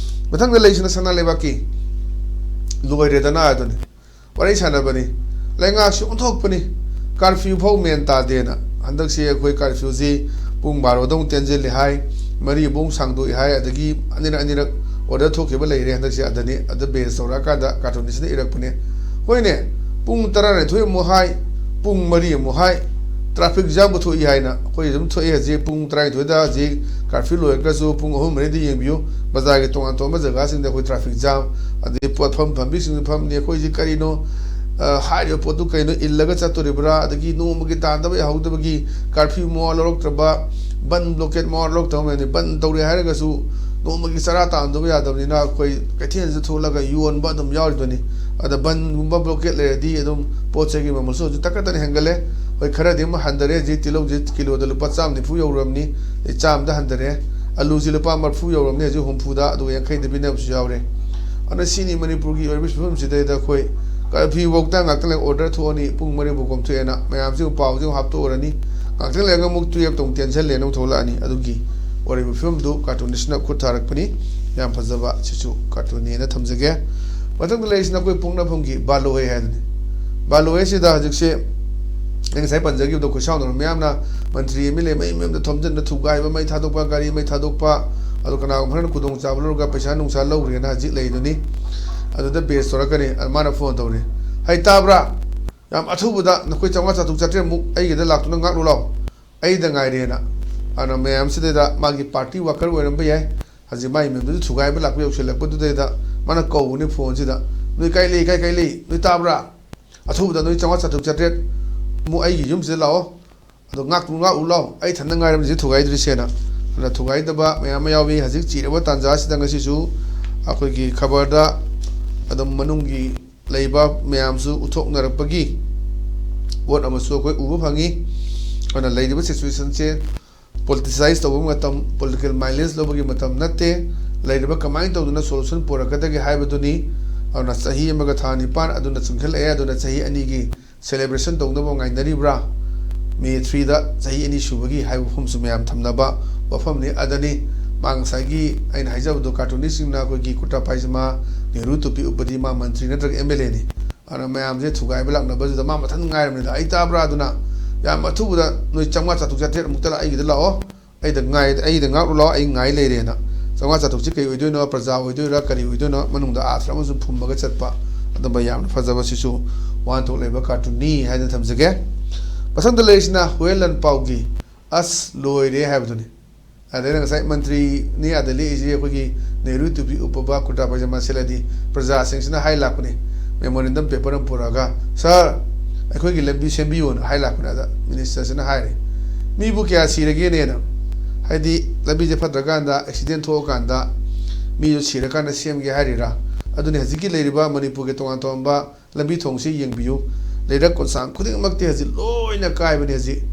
ꯃꯊꯪꯗ ꯂꯩꯁꯤꯅ ꯁꯅꯥ ꯂꯩꯕꯥꯛꯀꯤ ꯂꯣꯏꯔꯦꯗꯅ ꯑꯗꯨꯅꯤ꯫ ꯋꯥꯔꯤ ꯁꯥꯟꯅꯕꯅꯤ, ꯂꯩꯉꯥꯛꯁꯤ ꯑꯣꯟꯊꯣꯛꯄꯅꯤ꯫ ꯀꯥꯔꯐ꯭ꯌꯨ ꯐꯥꯎ ꯃꯦꯟ ꯇꯥꯗꯦꯅ꯫ ꯍꯟꯗꯛꯁꯤ ꯑꯩꯈꯣꯏ ꯀꯥꯔꯐ꯭ꯌꯨꯁꯤ ꯄꯨꯡ ꯕꯥꯔꯣꯗ ꯑꯃꯨꯛ ꯇꯦꯟꯁꯤꯜꯂꯤ ꯍꯥꯏ, ꯃꯔꯤꯐꯧ ꯁꯥꯡꯗꯣꯛꯏ ꯍꯥꯏ, ꯑꯗꯒꯤ ꯑꯅꯤꯔꯛ ꯑꯅꯤꯔꯛ ꯑꯣꯔꯗꯔ ꯊꯣꯛꯈꯤꯕ ꯂꯩꯔꯦ꯫ ꯍꯟꯗꯛꯁꯤ ꯑꯗꯅꯤ, ꯑꯗ ꯕꯦꯁ ꯇꯧꯔꯛꯑꯀꯥꯟꯗ ꯀꯥꯔꯇꯨꯟꯁꯤꯅ ꯏꯔꯛꯄꯅꯦ꯫ ꯍꯣꯏꯅꯦ, ꯄꯨꯡ ꯇꯔꯥꯅꯤꯊꯣꯏ ꯑꯃꯨꯛ ꯍꯥꯏ, ꯄꯨꯡ ꯃꯔꯤ ꯑꯃꯨꯛ ꯍꯥꯏ, ꯇ꯭ꯔꯥꯐꯤꯛ ꯖꯥꯝ ꯄꯨꯊꯣꯛꯏ ꯍꯥꯏꯅ꯫ ꯑꯩꯈꯣꯏ ꯑꯗꯨꯝ ꯊꯣꯛꯏ ꯍꯧꯖꯤꯛ ꯄꯨꯡ ꯇꯔꯥꯅꯤꯊꯣꯏꯗ, ꯍꯧꯖꯤꯛ ꯀꯥꯔꯐ꯭ꯌꯨ ꯂꯣꯏꯔꯒꯁꯨ ꯄꯨꯡ ꯑꯍꯨꯝ ꯃꯔꯤꯗ ꯌꯦꯡꯕꯤꯌꯨ, ꯕꯖꯥꯔꯒꯤ ꯇꯣꯉꯥꯟ ꯇꯣꯉꯥꯟꯕ ꯖꯒꯥꯁꯤꯡꯗ ꯑꯩꯈꯣꯏ ꯇ꯭ꯔꯥꯐꯤꯛ ꯖꯥꯝ, ꯑꯗꯒꯤ ꯄꯣꯠꯐꯝ ꯐꯝꯕꯤꯁꯤꯡꯁꯨ ꯐꯝꯅꯤ꯫ ꯑꯩꯈꯣꯏꯁꯤ ꯀꯔꯤꯅꯣ, ꯑ, ꯍꯥꯏꯔꯤꯕ ꯄꯣꯠꯇꯨ ꯀꯩꯅꯣ ꯏꯜꯂꯒ ꯆꯠꯇꯣꯔꯤꯕ꯭ꯔꯥ? ꯑꯗꯒꯤ ꯅꯣꯡꯃꯒꯤ ꯇꯥꯟꯗꯕ ꯌꯥꯍꯧꯗꯕꯒꯤ ꯀꯥꯔꯐ꯭ꯌꯨ ꯃꯋꯥ ꯂꯧꯔꯛꯇ꯭ꯔꯕ, ꯕꯟ ꯕ꯭ꯂꯣꯀꯦꯠ ꯃꯋꯥ ꯂꯧꯔꯛꯇꯕ ꯃꯌꯥꯝꯅꯤ꯫ ꯕꯟ ꯇꯧꯔꯦ ꯍꯥꯏꯔꯒꯁꯨ ꯅꯣꯡꯃꯒꯤ ꯆꯔꯥ ꯇꯥꯟꯗꯕ ꯌꯥꯗꯕꯅꯤꯅ ꯑꯩꯈꯣꯏ ꯀꯩꯊꯦꯜꯁꯤꯗ ꯊꯣꯛꯂꯒ ꯌꯣꯟꯕ ꯑꯗꯨꯝ ꯌꯥꯎꯔꯤꯗꯨꯅꯤ꯫ ꯑꯗ ꯕꯟꯒꯨꯝꯕ ꯕ꯭ꯂꯣꯀꯦꯠ ꯂꯩꯔꯗꯤ ꯑꯗꯨꯝ ꯄꯣꯠ ꯆꯩꯒꯤ ꯃꯃꯜꯁꯨ ꯍꯧꯖꯤꯛ ꯇꯛꯀꯠꯇꯅ ꯍꯦꯟꯒꯠꯂꯦ꯫ ꯍꯣꯏ, ꯈꯔꯗꯤ ꯑꯃꯨꯛ ꯍꯟꯊꯔꯦ꯫ ꯍꯧꯖꯤꯛ ꯇꯤꯜꯍꯧꯁꯤ ꯀꯤꯂꯣꯗ ꯂꯨꯄꯥ ꯆꯥꯝ ꯅꯤꯐꯨ ꯌꯧꯔꯕꯅꯤ, ꯑꯗꯩ ꯆꯥꯝꯗ ꯍꯟꯊꯔꯦ꯫ ꯑꯂꯨꯁꯤ ꯂꯨꯄꯥ ꯃꯔꯤꯐꯨ ꯌꯧꯔꯕꯅꯤ, ꯍꯧꯖꯤꯛ ꯍꯨꯝꯐꯨꯗ, ꯑꯗꯨꯒ ꯌꯥꯡꯈꯩꯗ ꯄꯤꯅꯕꯁꯨ ꯌꯥꯎꯔꯦ꯫ ꯑꯗꯨꯅ ꯁꯤꯅꯤ ꯃꯅꯤꯄꯨꯔꯒꯤ ꯑꯣꯏꯔꯤꯕ ꯐꯤꯕꯝꯁꯤꯗꯩꯗ ꯑꯩꯈꯣꯏ ꯀꯥꯔꯐ꯭ꯌꯨꯐꯧꯗ ꯉꯥꯛꯇꯪ ꯂꯩꯔꯒ ꯑꯣꯔꯗꯔ ꯊꯣꯛꯑꯅꯤ, ꯄꯨꯡ ꯃꯔꯤꯐꯥꯎ ꯀꯣꯝꯊꯣꯛꯑꯦꯅ ꯃꯌꯥꯝꯁꯤ ꯑꯃꯨꯛ ꯄꯥꯎꯁꯤ ꯑꯃꯨꯛ ꯍꯥꯞꯇꯣꯛꯎꯔꯅꯤ, ꯉꯥꯛꯇꯪ ꯂꯩꯔꯒ ꯑꯃꯨꯛ ꯇꯨꯌꯦꯞꯇ ꯑꯃꯨꯛ ꯇꯦꯟꯁꯜꯂꯦꯅ ꯑꯃꯨꯛ ꯊꯣꯛꯂꯛꯑꯅꯤ꯫ ꯑꯗꯨꯒꯤ ꯑꯣꯏꯔꯤꯕ ꯐꯤꯕꯝꯗꯨ ꯀꯥꯔꯇꯨꯟꯁꯤꯅ ꯈꯨꯠ ꯊꯥꯔꯛꯄꯅꯤ꯫ ꯌꯥꯝ ꯐꯖꯕ, ꯁꯤꯁꯨ ꯀꯥꯔꯇꯨꯟꯅꯦꯅ ꯊꯝꯖꯒꯦ꯫ ꯃꯊꯪꯗ ꯂꯩꯔꯤꯁꯤꯅ ꯑꯩꯈꯣꯏ ꯄꯣꯛꯅꯐꯝꯒꯤ ꯕꯥꯂꯣꯏ ꯍꯥꯏꯗꯨꯅꯤ꯫ ꯕꯥꯂꯣꯏ ꯑꯁꯤꯗ ꯍꯧꯖꯤꯛꯁꯦ ꯑꯩ ꯉꯁꯥꯏ ꯄꯟꯖꯈꯤꯕꯗꯣ, ꯈꯨꯠꯁꯥꯎꯅꯔꯕ ꯃꯌꯥꯝꯅ ꯃꯟꯇ꯭ꯔꯤ ꯑꯦꯝ ꯑꯦꯜ ꯑꯦ ꯃꯌꯨꯝ ꯃꯌꯨꯝꯗ ꯊꯣꯝꯖꯤꯟꯕ, ꯊꯨꯒꯥꯏꯕ, ꯃꯩ ꯊꯥꯗꯣꯛꯄ, ꯒꯥꯔꯤ ꯃꯩ ꯊꯥꯗꯣꯛꯄ, ꯑꯗꯣ ꯀꯅꯥꯒꯨꯝꯕ ꯈꯔꯅ ꯈꯨꯗꯣꯡꯆꯥꯕ ꯂꯧꯔꯒ ꯄꯩꯁꯥ ꯅꯨꯡꯁꯥ ꯂꯧꯈ꯭ꯔꯦꯅ ꯍꯧꯖꯤꯛ ꯂꯩꯗꯨꯅꯤ꯫ ꯑꯗꯨꯗ ꯕꯦꯁ ꯇꯧꯔꯛꯀꯅꯤ꯫ ꯑꯗ ꯃꯥꯅ ꯐꯣꯟ ꯇꯧꯔꯦ, "ꯍꯩ ꯇꯥꯕ꯭ꯔꯥ? ꯌꯥꯝ ꯑꯊꯨꯕꯗ ꯅꯈꯣꯏ ꯆꯥꯝꯃꯉꯥ ꯆꯥꯇ꯭ꯔꯨꯛ ꯆꯥꯇ꯭ꯔꯦꯠꯃꯨꯛ ꯑꯩꯒꯤꯗ ꯂꯥꯛꯇꯨꯅ ꯉꯥꯛꯂꯨ ꯂꯥꯎ, ꯑꯩꯗ ꯉꯥꯏꯔꯦꯅ"꯫ ꯑꯗꯨꯅ ꯃꯌꯥꯝꯁꯤꯗꯩꯗ ꯃꯥꯒꯤ ꯄꯥꯔꯇꯤ ꯋꯥꯀꯔ ꯑꯣꯏꯔꯝꯕ ꯌꯥꯏ, ꯍꯧꯖꯤꯛ ꯃꯥꯒꯤ ꯃꯌꯨꯝꯗꯨꯗ ꯊꯨꯒꯥꯏꯕ ꯂꯥꯛꯄ ꯌꯧꯁꯤꯜꯂꯛꯄꯗꯨꯗꯩꯗ ꯃꯥꯅ ꯀꯧꯕꯅꯤ ꯐꯣꯟꯁꯤꯗ, "ꯅꯣꯏ ꯀꯥꯏ ꯂꯩ, ꯀꯥꯏ ꯀꯥꯏ ꯂꯩ, ꯅꯣꯏ ꯇꯥꯕ꯭ꯔꯥ? ꯑꯊꯨꯕꯗ ꯅꯣꯏ ꯆꯥꯝꯃꯉꯥ ꯆꯥꯇ꯭ꯔꯨꯛ ꯆꯥꯇ꯭ꯔꯦꯠ ꯃꯨꯛ ꯑꯩꯒꯤ ꯌꯨꯝꯁꯤꯗ ꯂꯥꯛꯑꯣ, ꯑꯗꯣ ꯉꯥꯛꯇꯨ ꯉꯥꯛꯎ ꯂꯥꯎ, ꯑꯩ ꯊꯟꯗ ꯉꯥꯏꯔꯕꯅꯤ ꯁꯤ ꯊꯨꯒꯥꯏꯗ꯭ꯔꯤꯁꯦꯅ"꯫ ꯑꯗꯨꯅ ꯊꯨꯒꯥꯏꯗꯕ ꯃꯌꯥꯝ ꯑꯃ ꯌꯥꯎꯏ꯫ ꯍꯧꯖꯤꯛ ꯆꯤꯔꯕ ꯇꯥꯟꯖꯥꯁꯤꯗ ꯉꯁꯤꯁꯨ ꯑꯩꯈꯣꯏꯒꯤ ꯈꯕꯔꯗ ꯑꯗꯨꯝ ꯃꯅꯨꯡꯒꯤ ꯂꯩꯕ ꯃꯌꯥꯝꯁꯨ ꯎꯠꯊꯣꯛꯅꯔꯛꯄꯒꯤ ꯄꯣꯠ ꯑꯃꯁꯨ ꯑꯩꯈꯣꯏ ꯎꯕ ꯐꯪꯉꯤ꯫ ꯑꯗꯨꯅ ꯂꯩꯔꯤꯕ ꯁꯤꯆꯨꯋꯦꯁꯟꯁꯦ ꯄꯣꯂꯤꯇꯤꯁꯥꯏꯁ ꯇꯧꯕ ꯃꯇꯝ, ꯄꯣꯂꯤꯇꯤꯀꯦꯜ ꯃꯥꯏꯂꯦꯖ ꯂꯧꯕꯒꯤ ꯃꯇꯝ ꯅꯠꯇꯦ꯫ ꯂꯩꯔꯤꯕ ꯀꯃꯥꯏꯅ ꯇꯧꯗꯨꯅ ꯁꯣꯂꯨꯁꯟ ꯄꯨꯔꯛꯀꯗꯒꯦ ꯍꯥꯏꯕꯗꯨꯅꯤ꯫ ꯑꯗꯨꯅ ꯆꯍꯤ ꯑꯃꯒ ꯊꯥ ꯅꯤꯄꯥꯟ ꯑꯗꯨꯅ ꯆꯪꯁꯤꯜꯂꯛꯑꯦ꯫ ꯑꯗꯨꯅ ꯆꯍꯤ ꯑꯅꯤꯒꯤ celebration ꯇꯧꯅꯕ ꯉꯥꯏꯅꯔꯤꯕ꯭ꯔꯥ? ꯃꯦ ꯊ꯭ꯔꯤꯗ ꯆꯍꯤ ꯑꯅꯤ ꯁꯨꯕꯒꯤ ꯍꯥꯏꯕ ꯋꯥꯐꯝꯁꯨ ꯃꯌꯥꯝ ꯊꯝꯅꯕ ꯋꯥꯐꯝꯅꯤ꯫ ꯑꯗꯅꯤ ꯃꯥ ꯉꯁꯥꯏꯒꯤ ꯑꯩꯅ ꯍꯥꯏꯖꯕꯗꯣ, ꯀꯥꯔꯇꯨꯅꯤꯁꯁꯤꯡꯅ ꯑꯩꯈꯣꯏꯒꯤ ꯀꯨꯔꯇꯥ ꯄꯥꯏꯖꯃꯥ, ꯅꯦꯍꯔꯨ ꯇꯨꯄꯤ ꯎꯞꯄꯗꯤ ꯃꯥ ꯃꯟꯇ꯭ꯔꯤ ꯅꯠꯇ꯭ꯔꯒ ꯑꯦꯝ ꯑꯦꯜ ꯑꯦꯅꯤ꯫ ꯑꯗꯨꯅ ꯃꯌꯥꯝꯁꯦ ꯊꯨꯒꯥꯏꯕ ꯂꯥꯛꯅꯕꯁꯤꯗ ꯃꯥ ꯃꯊꯟ ꯉꯥꯏꯔꯕꯅꯤꯗ, "ꯑꯩ ꯇꯥꯕ꯭ꯔꯥ?" ꯑꯗꯨꯅ ꯌꯥꯝ ꯑꯊꯨꯕꯗ ꯅꯣꯏ ꯆꯥꯝꯃꯉꯥ ꯆꯥꯇ꯭ꯔꯨꯛ ꯆꯥꯇ꯭ꯔꯦꯠ ꯑꯃꯨꯛꯇ ꯑꯩꯒꯤꯗ ꯂꯥꯛꯑꯣ, ꯑꯩꯗ ꯉꯥꯏ, ꯑꯩꯗ ꯉꯥꯛꯂꯨ ꯂꯥꯛꯑꯣ, ꯑꯩ ꯉꯥꯏ ꯂꯩꯔꯦꯅ꯫ ꯆꯥꯝꯃꯉꯥ ꯆꯥꯇ꯭ꯔꯨꯛꯁꯤ ꯀꯩ ꯑꯣꯏꯗꯣꯏꯅꯣ, ꯄ꯭ꯔꯖꯥ ꯑꯣꯏꯗꯣꯏꯔꯥ, ꯀꯔꯤ ꯑꯣꯏꯗꯣꯏꯅꯣ, ꯃꯅꯨꯡꯗ ꯑꯥꯊ꯭ꯔ ꯑꯃꯁꯨ ꯐꯨꯝꯃꯒ ꯆꯠꯄ ꯑꯗꯨꯝꯕ ꯌꯥꯝꯅ ꯐꯖꯕ, ꯁꯤꯁꯨ ꯋꯥꯍꯟꯊꯣꯛ ꯂꯩꯕ ꯀꯥꯔꯇꯨꯟꯅꯤ ꯍꯥꯏꯗꯅ ꯊꯝꯖꯒꯦ꯫ ꯃꯊꯪꯗ ꯂꯩꯔꯤꯁꯤꯅ ꯍꯨꯌꯦꯟ ꯂꯥꯟꯄꯥꯎꯒꯤ "ꯑꯁ ꯂꯣꯏꯔꯦ" ꯍꯥꯏꯕꯗꯨꯅꯤ꯫ ꯑꯗꯩꯗ ꯉꯁꯥꯏ ꯃꯟꯇ꯭ꯔꯤꯅꯤ ꯑꯥꯗ ꯂꯦꯛꯏꯁꯦ, ꯑꯩꯈꯣꯏꯒꯤ ꯅꯦꯍꯔꯨ ꯇꯨꯄꯤ ꯎꯞꯄꯕ, ꯀꯨꯔꯇꯥ ꯄꯥꯏꯖꯃꯥ ꯁꯦꯠꯂꯗꯤ ꯄ꯭ꯔꯖꯥꯁꯤꯡꯁꯤꯅ ꯍꯥꯏ ꯂꯥꯛꯄꯅꯦ, memorandum paper ꯑꯃ ꯄꯨꯔꯛꯑꯒ, "ꯁꯥꯔ, ꯑꯩꯈꯣꯏꯒꯤ ꯂꯝꯕꯤ ꯁꯦꯝꯕꯤꯌꯣꯅ" ꯍꯥꯏ ꯂꯥꯛꯄꯅꯦ꯫ ꯑꯗ ꯃꯤꯅꯤꯁꯇꯔꯁꯤꯅ ꯍꯥꯏꯔꯦ, "ꯃꯤꯕꯨ ꯀꯌꯥ ꯁꯤꯔꯒꯦꯅꯦꯅ?" ꯍꯥꯏꯗꯤ ꯂꯝꯕꯤꯁꯦ ꯐꯠꯇ꯭ꯔꯀꯥꯟꯗ, ꯑꯦꯛꯁꯤꯗꯦꯟ ꯊꯣꯛꯑꯀꯥꯟꯗ ꯃꯤꯗꯨ ꯁꯤꯔꯀꯥꯟꯗ ꯁꯦꯝꯒꯦ ꯍꯥꯏꯔꯤꯔꯥ? ꯑꯗꯨꯅꯤ ꯍꯧꯖꯤꯛꯀꯤ ꯂꯩꯔꯤꯕ ꯃꯅꯤꯄꯨꯔꯒꯤ ꯇꯣꯉꯥꯟ ꯇꯣꯉꯥꯟꯕ ꯂꯝꯕꯤ ꯊꯣꯡꯁꯤ ꯌꯦꯡꯕꯤꯌꯨ꯫ ꯂꯩꯔꯛ ꯀꯣꯟꯁꯥꯡ ꯈꯨꯗꯤꯡꯃꯛꯇꯤ ꯍꯧꯖꯤꯛ ꯂꯣꯏꯅ ꯀꯥꯏꯕꯅꯤ꯫ ꯍꯧꯖꯤꯛ,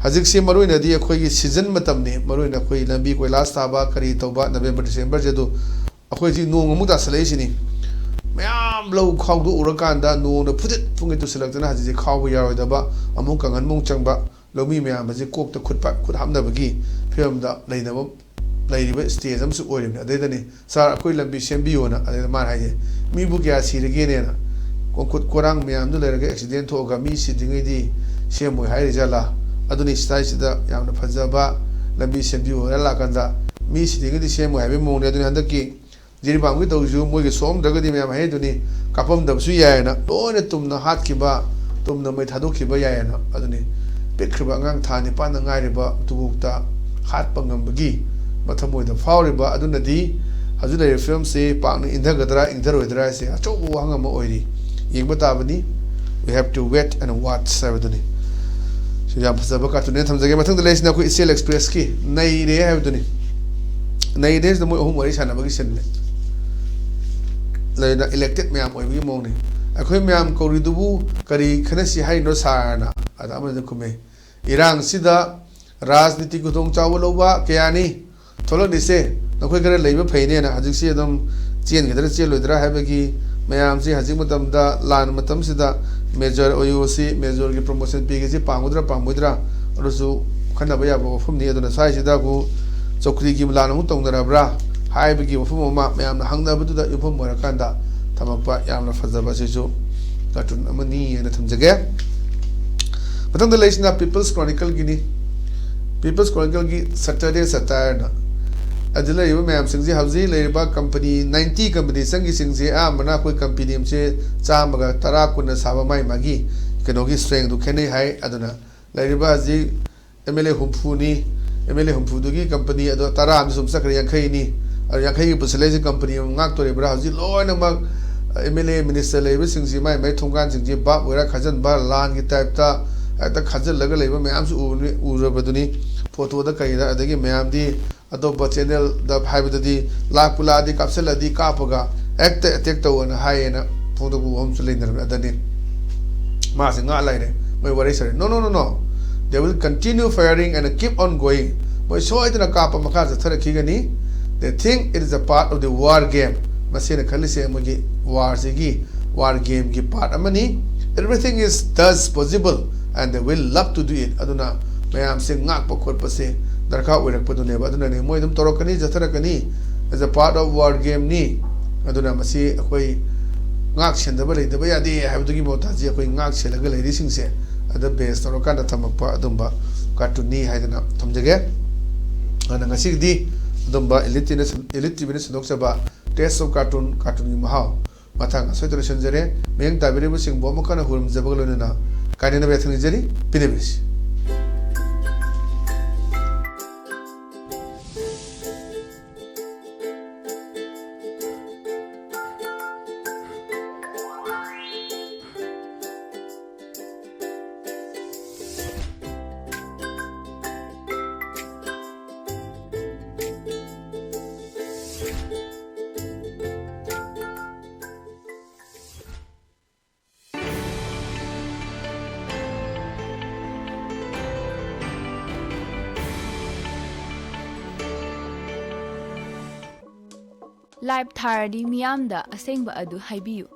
ꯍꯧꯖꯤꯛꯁꯤ ꯃꯔꯨꯑꯣꯏꯅꯗꯤ ꯑꯩꯈꯣꯏꯒꯤ ꯁꯤꯖꯟ ꯃꯇꯝꯅꯤ꯫ ꯃꯔꯨꯑꯣꯏꯅ ꯑꯩꯈꯣꯏ ꯂꯝꯕꯤ ꯀꯣꯏꯂꯥꯁ ꯊꯥꯕ, ꯀꯔꯤ ꯇꯧꯕ, ꯅꯕꯦꯝꯕꯔ, ꯗꯤꯁꯦꯝꯕꯔꯁꯦ ꯑꯗꯨ ꯑꯩꯈꯣꯏ ꯍꯧꯖꯤꯛ ꯅꯣꯡ ꯑꯃꯨꯛ ꯇꯥꯁꯜꯂꯛꯏꯁꯤꯅꯤ꯫ ꯃꯌꯥꯝ ꯂꯧ ꯈꯥꯎꯗꯣꯛꯎꯔꯀꯥꯟꯗ ꯅꯣꯡꯅ ꯐꯨꯗꯤꯠ ꯐꯨꯡꯒꯩ ꯇꯨꯁꯤꯜꯂꯛꯇꯅ ꯍꯧꯖꯤꯛꯁꯤ ꯈꯥꯎꯕ ꯌꯥꯔꯣꯏꯗꯕ, ꯑꯃꯨꯛ ꯀꯪꯍꯟꯕ ꯑꯃꯨꯛ ꯆꯪꯕ, ꯂꯧꯃꯤ ꯃꯌꯥꯝ ꯑꯁꯤ ꯀꯣꯛꯇ ꯈꯨꯠ ꯄ-, ꯈꯨꯠ ꯍꯥꯞꯅꯕꯒꯤ ꯐꯤꯕꯝꯗ ꯂꯩꯅꯕ, ꯂꯩꯔꯤꯕ stage ꯑꯃꯁꯨ ꯑꯣꯏꯔꯤꯕꯅꯤ꯫ ꯑꯗꯩꯗꯅꯤ, "ꯁꯥꯔ, ꯑꯩꯈꯣꯏ ꯂꯝꯕꯤ ꯁꯦꯝꯕꯤꯌꯣꯅ", ꯑꯗꯩꯗ ꯃꯥꯅ ꯍꯥꯏꯁꯦ, "ꯃꯤꯕꯨ ꯀꯌꯥ ꯁꯤꯔꯒꯦꯅꯦꯅ? ꯀꯣꯡꯈꯨꯠ ꯀꯣꯔꯥꯡ ꯃꯌꯥꯝꯗꯨ ꯂꯩꯔꯒ ꯑꯦꯛꯁꯤꯗꯦꯟ ꯊꯣꯛꯑꯒ ꯃꯤ ꯁꯤꯗ꯭ꯔꯤꯉꯩꯗꯤ ꯁꯦꯝꯃꯣꯏ ꯍꯥꯏꯔꯤꯖꯥꯠꯂꯥ?" ꯑꯗꯨꯅꯤ ꯁꯤꯗꯩꯁꯤꯗ ꯌꯥꯝꯅ ꯐꯖꯕ ꯂꯝꯕꯤ ꯁꯦꯝꯕꯤꯌꯣ ꯍꯥꯏꯔ ꯂꯥꯛꯀꯥꯟꯗ ꯃꯤ ꯁꯤꯗ꯭ꯔꯤꯉꯩꯗꯤ ꯁꯦꯝꯃꯣꯏ ꯍꯥꯏꯕꯒꯤ ꯃꯑꯣꯡꯅꯤ꯫ ꯑꯗꯨꯅꯤ ꯍꯟꯗꯛꯀꯤ ꯖꯤꯔꯤꯕꯥꯝꯒꯤ ꯇꯧꯔꯤꯁꯨ ꯃꯣꯏꯒꯤ ꯁꯣꯛꯑꯝꯗ꯭ꯔꯒꯗꯤ ꯃꯌꯥꯝ ꯍꯥꯏꯗꯨꯅꯤ, ꯀꯥꯞꯄꯝꯗꯕꯁꯨ ꯌꯥꯏꯌꯦꯅ, ꯂꯣꯏꯅ ꯇꯨꯝꯅ ꯍꯥꯠꯈꯤꯕ, ꯇꯨꯝꯅ ꯃꯩ ꯊꯥꯗꯣꯛꯈꯤꯕ ꯌꯥꯏꯌꯦꯅ꯫ ꯑꯗꯨꯅꯤ ꯄꯤꯛꯈ꯭ꯔꯕ ꯑꯉꯥꯡ ꯊꯥ ꯅꯤꯄꯥꯟꯗ ꯉꯥꯏꯔꯤꯕ ꯃꯗꯨꯐꯥꯎꯗ ꯍꯥꯠꯄ ꯉꯝꯕꯒꯤ ꯃꯊꯃꯣꯏꯗ ꯐꯥꯎꯔꯤꯕ ꯑꯗꯨꯅꯗꯤ ꯍꯧꯖꯤꯛ ꯂꯩꯔꯤꯕ ꯐꯤꯕꯝꯁꯤ ꯄꯥꯛꯅ ꯏꯪꯊꯒꯗ꯭ꯔꯥ ꯏꯪꯊꯔꯣꯏꯗ꯭ꯔꯥ ꯍꯥꯏꯁꯦ ꯑꯆꯧꯕ ꯋꯥꯍꯪ ꯑꯃ ꯑꯣꯏꯔꯤ꯫ ꯌꯦꯡꯕ ꯇꯥꯕꯅꯤ꯫ We have to wait and watch ꯍꯥꯏꯕꯗꯨꯅꯤ꯫ ꯁꯤ ꯌꯥꯝ ꯐꯖꯕ ꯀꯥꯔꯇꯨꯟꯅꯦ ꯊꯝꯖꯒꯦ꯫ ꯃꯊꯪꯗ ꯂꯩꯔꯤꯁꯤꯅ ꯑꯩꯈꯣꯏ ꯏꯆꯦꯜ ꯑꯦꯛꯁꯄ꯭ꯔꯦꯁꯀꯤ "ꯅꯩꯔꯦ" ꯍꯥꯏꯕꯗꯨꯅꯤ꯫ "ꯅꯩꯔꯦ" ꯁꯤꯗ ꯃꯣꯏ ꯑꯍꯨꯝ ꯋꯥꯔꯤ ꯁꯥꯟꯅꯕꯒꯤ ꯁꯤꯟꯅꯦ꯫ ꯂꯩꯅ elected ꯃꯌꯥꯝ ꯑꯣꯏꯕꯒꯤ ꯃꯑꯣꯡꯅꯤ꯫ "ꯑꯩꯈꯣꯏ ꯃꯌꯥꯝ ꯀꯧꯔꯤꯗꯨꯕꯨ ꯀꯔꯤ ꯈꯟꯅꯁꯤ ꯍꯥꯏꯔꯤꯅꯣ ꯁꯥꯔꯅ?" ꯑꯗ ꯑꯃꯅ ꯈꯨꯝꯃꯦ, "ꯏꯔꯥꯡꯁꯤꯗ ꯔꯥꯖꯅꯤꯇꯤ ꯈꯨꯗꯣꯡꯆꯥꯕ ꯂꯧꯕ ꯀꯌꯥꯅꯤ ꯊꯣꯛꯂꯛꯂꯤꯁꯦ꯫ ꯅꯈꯣꯏ ꯈꯔ ꯂꯩꯕ ꯐꯩꯅꯦꯅ꯫ ꯍꯧꯖꯤꯛꯁꯤ ꯑꯗꯨꯝ ꯆꯦꯟꯒꯗ꯭ꯔꯥ ꯆꯦꯜꯂꯣꯏꯗ꯭ꯔꯥ ꯍꯥꯏꯕꯒꯤ ꯃꯌꯥꯝꯁꯤ ꯍꯧꯖꯤꯛ ꯃꯇꯝꯗ, ꯂꯥꯟ ꯃꯇꯝꯁꯤꯗ ꯃꯦꯖꯔ ꯑꯣꯏꯌꯨ ꯁꯤ, ꯃꯦꯖꯔꯒꯤ ꯄ꯭ꯔꯣꯃꯣꯁꯟ ꯄꯤꯒꯦꯁꯤ ꯄꯥꯝꯒꯗ꯭ꯔꯥ ꯄꯥꯝꯃꯣꯏꯗ꯭ꯔꯥ, ꯑꯗꯨꯁꯨ ꯈꯟꯅꯕ ꯌꯥꯕ ꯋꯥꯐꯝꯅꯤ꯫ ꯑꯗꯨꯅ ꯁ꯭ꯋꯥꯏꯁꯤꯗ ꯑꯃꯨꯛ ꯆꯧꯀ꯭ꯔꯤꯒꯤ ꯂꯥꯟ ꯑꯃꯨꯛ ꯇꯧꯅꯔꯕ꯭ꯔꯥ ꯍꯥꯏꯕꯒꯤ ꯋꯥꯐꯝ ꯑꯃ ꯃꯌꯥꯝꯅ ꯍꯪꯅꯕꯗꯨꯗ ꯌꯨꯝꯐꯝ ꯑꯣꯏꯔꯀꯥꯟꯗ ꯊꯝꯃꯛꯄ ꯌꯥꯝꯅ ꯐꯖꯕ, ꯑꯁꯤꯁꯨ ꯀꯥꯔꯇꯨꯟ ꯑꯃꯅꯤ ꯍꯥꯏꯅ ꯊꯝꯖꯒꯦ꯫ ꯃꯊꯪꯗ ꯂꯩꯔꯤꯁꯤꯅ ꯄꯤꯄꯜꯁ ꯀ꯭ꯔꯣꯅꯤꯀꯜꯒꯤꯅꯤ꯫ ꯄꯤꯄꯜꯁ ꯀ꯭ꯔꯣꯅꯤꯀꯜꯒꯤ ꯁꯦꯇꯔꯗꯦ ꯁꯦꯇꯥꯌꯔꯅ ꯑꯗꯨ ꯂꯩꯔꯤꯕ ꯃꯌꯥꯝꯁꯤꯡꯁꯦ, ꯍꯧꯖꯤꯛ ꯂꯩꯔꯤꯕ ꯀꯝꯄꯅꯤ ꯅꯥꯏꯟꯇꯤ ꯀꯝꯄꯅꯤ ꯆꯪꯒꯤꯁꯤꯡꯁꯦ ꯑꯌꯥꯝꯕꯅ ꯑꯩꯈꯣꯏ ꯀꯝꯄꯅꯤ ꯑꯃꯁꯦ ꯆꯥꯝꯃꯒ ꯇꯔꯥ ꯀꯨꯟꯅ ꯁꯥꯕ ꯃꯥꯒꯤ ꯃꯥꯒꯤ ꯀꯩꯅꯣꯒꯤ ꯁ꯭ꯇꯔꯦꯡꯗꯨ ꯈꯦꯠꯅꯩ ꯍꯥꯏ꯫ ꯑꯗꯨꯅ ꯂꯩꯔꯤꯕ ꯍꯧꯖꯤꯛ ꯑꯦꯝ ꯑꯦꯜ ꯑꯦ ꯍꯨꯝꯐꯨꯅꯤ, ꯑꯦꯝ ꯑꯦꯜ ꯑꯦ ꯍꯨꯝꯐꯨꯗꯨꯒꯤ ꯀꯝꯄꯅꯤ ꯑꯗꯣ ꯇꯔꯥ ꯑꯃꯗꯤ ꯁꯨꯝ ꯆꯠꯈ꯭ꯔꯦ, ꯌꯥꯡꯈꯩꯅꯤ꯫ ꯑꯗꯣ ꯌꯥꯡꯈꯩꯒꯤ ꯄꯨꯁꯤꯜꯂꯛꯏꯁꯦ ꯀꯝꯄꯅꯤ ꯑꯃ ꯉꯥꯛꯇꯣꯔꯤꯕ꯭ꯔꯥ? ꯍꯧꯖꯤꯛ ꯂꯣꯏꯅꯃꯛ ꯑꯦꯝ ꯑꯦꯜ ꯑꯦ, ꯃꯤꯅꯤꯁꯇꯔ ꯂꯩꯔꯤꯕꯁꯤꯡꯁꯤ ꯃꯥꯏ ꯃꯥꯏ ꯊꯣꯡꯒꯥꯟꯁꯤꯡꯁꯤ ꯕꯥꯞ ꯑꯣꯏꯔ ꯈꯥꯖꯤꯟꯕ, ꯂꯥꯟꯒꯤ ꯇꯥꯏꯞꯇ ꯍꯦꯛꯇ ꯈꯥꯖꯤꯜꯂꯒ ꯂꯩꯕ ꯃꯌꯥꯝꯁꯨ ꯎꯕꯅꯤ-, ꯎꯔꯕꯗꯨꯅꯤ꯫ ꯐꯣꯇꯣꯗ ꯀꯩꯗ, ꯑꯗꯒꯤ ꯃꯌꯥꯝꯗꯤ ꯑꯇꯣꯞꯄ ꯆꯦꯅꯦꯜꯗ ꯍꯥꯏꯕꯗꯗꯤ ꯂꯥꯛꯄꯨ ꯂꯥꯛꯑꯗꯤ ꯀꯥꯞꯁꯤꯜꯂꯗꯤ ꯀꯥꯞꯄꯒ ꯍꯦꯛꯇ ꯑꯦꯇꯦꯛ ꯇꯧꯑꯅ ꯍꯥꯏꯌꯦꯅ ꯐꯣꯡꯗꯣꯛꯄ ꯑꯃꯁꯨ ꯂꯩꯅꯔꯝꯃꯤ꯫ ꯑꯗꯅꯤ ꯃꯥꯁꯦ ꯉꯥꯛ ꯂꯩꯔꯦ꯫ ꯃꯣꯏ ꯋꯥꯔꯤ ꯁꯥꯔꯦ, "No, no, no, no. They will continue firing and keep on going." ꯃꯣꯏ ꯁꯣꯏꯗꯅ ꯀꯥꯞꯄ ꯃꯈꯥ ꯆꯠꯊꯔꯛꯈꯤꯒꯅꯤ꯫ "They think it is a part of the war game." ꯃꯁꯤꯅ ꯈꯜꯂꯤꯁꯦ ꯃꯣꯏꯒꯤ ꯋꯥꯔꯁꯤꯒꯤ, ꯋꯥꯔ ꯒꯦꯝꯒꯤ ꯄꯥꯔꯠ ꯑꯃꯅꯤ꯫ "Everything is thus possible and they will love to do it." ꯑꯗꯨꯅ ꯃꯌꯥꯝꯁꯦ ꯉꯥꯛꯄ ꯈꯣꯠꯄꯁꯦ ꯗꯔꯀꯥꯔ ꯑꯣꯏꯔꯛꯄꯗꯨꯅꯦꯕ꯫ ꯑꯗꯨꯅꯅꯦ ꯃꯣꯏ ꯑꯗꯨꯝ ꯇꯧꯔꯛꯀꯅꯤ, ꯆꯠꯊꯔꯛꯀꯅꯤ, as a part of war game ꯅꯤ꯫ ꯑꯗꯨꯅ ꯃꯁꯤ ꯑꯩꯈꯣꯏ ꯉꯥꯛ ꯁꯦꯟꯗꯕ ꯂꯩꯇꯕ ꯌꯥꯗꯦ ꯍꯥꯏꯕꯗꯨꯒꯤ ꯃꯍꯨꯠꯇ ꯍꯧꯖꯤꯛ ꯑꯩꯈꯣꯏ ꯉꯥꯛ ꯁꯦꯜꯂꯒ ꯂꯩꯔꯤꯁꯤꯡꯁꯦ ꯑꯗ ꯕꯦꯁ ꯇꯧꯔꯀꯥꯟꯗ ꯊꯝꯃꯛꯄ ꯑꯗꯨꯝꯕ ꯀꯥꯔꯇꯨꯟꯅꯤ ꯍꯥꯏꯗꯅ ꯊꯝꯖꯒꯦ꯫ ꯑꯗꯨꯅ ꯉꯁꯤꯒꯤꯗꯤ ꯑꯗꯨꯝꯕ ꯏꯂꯤꯠ ꯇꯤꯚꯤꯅ ꯁꯟ-, ꯏꯂꯤꯠ ꯇꯤꯚꯤꯅ ꯁꯟꯗꯣꯛꯆꯕ Taste of Cartoon, ꯀꯥꯔꯇꯨꯟꯒꯤ ꯃꯍꯥꯎ ꯃꯇꯥꯡ ꯑꯁꯣꯏꯗ ꯂꯣꯏꯁꯤꯟꯖꯔꯦ꯫ ꯃꯤꯠꯌꯦꯡ ꯇꯥꯕꯤꯔꯤꯕꯁꯤꯡꯕꯨ ꯑꯃꯨꯛ ꯍꯟꯅ ꯈꯨꯔꯨꯝꯖꯕꯒ ꯂꯣꯏꯅꯅ ꯀꯥꯏꯅꯅꯕ ꯌꯥꯊꯪ ꯅꯤꯖꯔꯤ꯫ ꯄꯤꯅꯕꯤꯔꯁꯤ꯫ ꯂꯥꯏꯚ ꯊꯥꯔꯗꯤ ꯃꯤꯌꯥꯝꯗ ꯑꯁꯦꯡꯕ ꯑꯗꯨ ꯍꯥꯏꯕꯤꯌꯨ꯫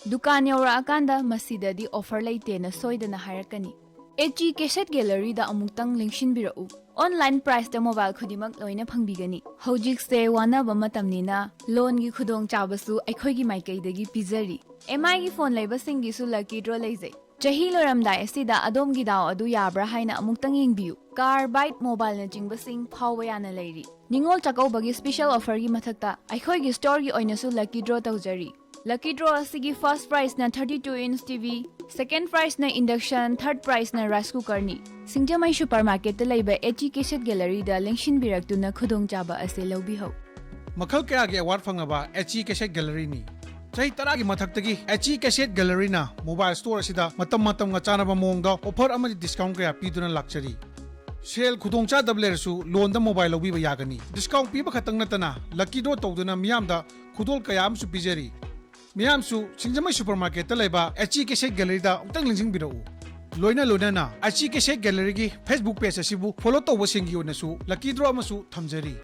ꯗꯨꯀꯥꯟ ꯌꯧꯔꯛꯑꯀꯥꯟꯗ ꯃꯁꯤꯗꯗꯤ offer ꯂꯩꯇꯦꯅ ꯁꯣꯏꯗꯅ ꯍꯥꯏꯔꯛꯀꯅꯤ꯫ HE Cassette Galleryꯗ ꯑꯃꯨꯛꯇꯪ ꯂꯦꯡꯁꯤꯟꯕꯤꯔꯛꯎ꯫ Online priceꯇ mobile ꯈꯨꯗꯤꯡꯃꯛ ꯂꯣꯏꯅ ꯐꯪꯕꯤꯒꯅꯤ꯫ ꯍꯧꯖꯤꯛꯁꯦ ꯋꯥꯅꯕ ꯃꯇꯝꯅꯤꯅ loanꯒꯤ ꯈꯨꯗꯣꯡꯆꯥꯕꯁꯨ ꯑꯩꯈꯣꯏꯒꯤ ꯃꯥꯏꯀꯩꯗꯒꯤ ꯄꯤꯖꯔꯤ꯫ MIꯒꯤ phone ꯂꯩꯕꯁꯤꯡꯒꯤꯁꯨ lucky draw ꯂꯩꯖꯩ꯫ ꯆꯍꯤ ꯂꯣꯏꯔꯝꯗꯥꯏ ꯑꯁꯤꯗ ꯑꯗꯣꯝꯒꯤ ꯗꯥꯎ ꯑꯗꯨ ꯌꯥꯕ꯭ꯔꯥ ꯍꯥꯏꯅ ꯑꯃꯨꯛꯇꯪ ꯌꯦꯡꯕꯤꯌꯨ꯫ Car, bike, mobileꯅꯆꯤꯡꯕꯁꯤꯡ ꯐꯥꯎꯕ ꯌꯥꯅ ꯂꯩꯔꯤ꯫ ꯅꯤꯉꯣꯜ ꯆꯥꯛꯀꯧꯕꯒꯤ special offerꯒꯤ ꯃꯊꯛꯇ ꯑꯩꯈꯣꯏꯒꯤ storeꯒꯤ ꯑꯣꯏꯅꯁꯨ lucky draw ꯇꯧꯖꯔꯤ꯫ Lucky draw ꯑꯁꯤꯒꯤ first prizeꯅ thirty two inch TV, second prizeꯅ induction, third prizeꯅ rice cookerꯅꯤ꯫ ꯁꯤꯡꯖꯃꯩ supermarketꯇ ꯂꯩꯕ HE Cassette Galleryꯗ ꯂꯦꯡꯁꯤꯟꯕꯤꯔꯛꯇꯨꯅ ꯈꯨꯗꯣꯡꯆꯥꯕ ꯑꯁꯤ ꯂꯧꯕꯤꯍꯧ꯫ ꯃꯈꯜ ꯀꯌꯥꯒꯤ award ꯐꯪꯂꯕ HE Cassette Galleryꯅꯤ꯫ ꯆꯍꯤ ꯇꯔꯥꯒꯤ ꯃꯊꯛꯇꯒꯤ HE Cassette Galleryꯅ mobile store ꯑꯁꯤꯗ ꯃꯇꯝ ꯃꯇꯝꯒ ꯆꯥꯟꯅꯕ ꯃꯑꯣꯡꯗ offer ꯑꯃꯗꯤ discount ꯀꯌꯥ ꯄꯤꯗꯨꯅ ꯂꯥꯛꯆꯔꯤ꯫ ꯁꯦꯜ ꯈꯨꯗꯣꯡꯆꯥꯗꯕ ꯂꯩꯔꯁꯨ loanꯗ mobile ꯂꯧꯕꯤꯕ ꯌꯥꯒꯅꯤ꯫ Discount ꯄꯤꯕ ꯈꯛꯇꯪ ꯅꯠꯇꯅ lucky draw ꯇꯧꯗꯨꯅ ꯃꯤꯌꯥꯝꯗ ꯈꯨꯗꯣꯜ ꯀꯌꯥ ꯑꯃꯁꯨ ꯄꯤꯖꯔꯤ꯫ ꯃꯤꯌꯥꯝꯁꯨ ꯁꯤꯡꯖꯃꯩ supermarketꯇ ꯂꯩꯕ HE Cassette Galleryꯗ ꯑꯃꯨꯛꯇꯪ ꯂꯦꯡꯁꯤꯟꯕꯤꯔꯛꯎ꯫ ꯂꯣꯏꯅ ꯂꯣꯏꯅꯅ HE Cassette Galleryꯒꯤ Facebook page ꯑꯁꯤꯕꯨ follow ꯇꯧꯕꯁꯤꯡꯒꯤ ꯑꯣꯏꯅꯁꯨ lucky draw ꯑꯃꯁꯨ ꯊꯝꯖꯔꯤ꯫